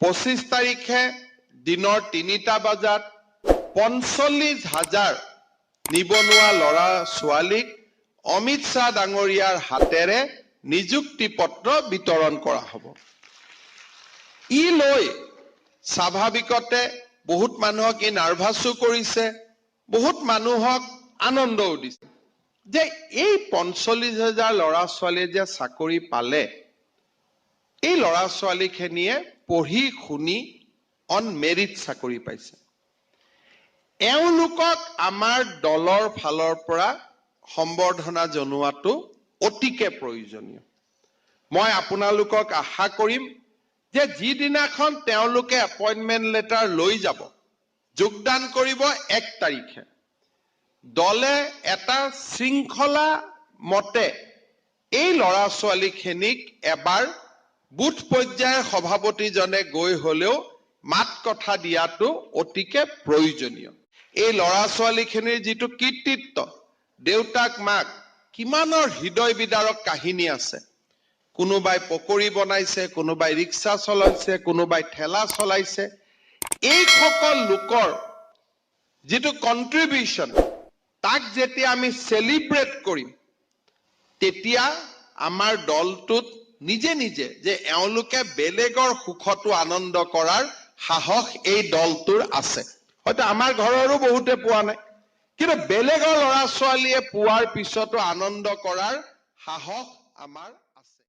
25 তাৰিখে দিনৰ 3টা বজাত 45,000 নিবনুৱা ল'ৰা ছোৱালীক অমিত শ্বাহ ডাঙৰীয়াৰ হাতেৰে নিযুক্তি পত্ৰ বিতৰণ কৰা হ'ব। ই লৈ স্বাভাৱিকতে বহুত মানুহক ই নাৰ্ভাছো কৰিছে, বহুত মানুহক আনন্দও দিছে যে এই 45,000 ল'ৰা ছোৱালীয়ে যে চাকৰি পালে, এই ল'ৰা ছোৱালীখিনিয়ে পঢ়ি শুনি অন মেৰিট চাকৰি পাইছে। এওঁলোকক আমাৰ দলৰ ফালৰ পৰা সম্বৰ্ধনা জনোৱাটো অতিকে প্ৰয়োজনীয়। মই আপোনালোকক আশা কৰিম যে যিদিনাখন তেওঁলোকে এপইণ্টমেণ্ট লেটাৰ লৈ যাব, যোগদান কৰিব 1 তাৰিখে, দলে এটা শৃংখলা মতে এই ল'ৰা ছোৱালীখিনিক এবাৰ বুথ পৰ্যায়ৰ সভাপতিজনে গৈ হলেও মাত কথা দিয়াটো অতিকে প্ৰয়োজনীয়। এই ল'ৰা ছোৱালীখিনিৰ যিটো কৃতিত্ব, দেউতাক মাক কিমানৰ হৃদয় বিদাৰক কাহিনী আছে। কোনোবাই পকৰী বনাইছে, কোনোবাই ৰিক্সা চলাইছে, কোনোবাই ঠেলা চলাইছে। এইসকল লোকৰ যিটো কণ্ট্ৰিবিউশ্যন, তাক যেতিয়া আমি চেলিব্ৰেট কৰিম, তেতিয়া আমাৰ দলটোত নিজে নিজে যে এওঁলোকে বেলেগৰ সুখতো আনন্দ কৰাৰ সাহস এই দলটোৰ আছে। হয়তো আমাৰ ঘৰৰো বহুতে পোৱা নাই, কিন্তু বেলেগৰ ল'ৰা ছোৱালীয়ে পোৱাৰ পিছতো আনন্দ কৰাৰ সাহস আমাৰ।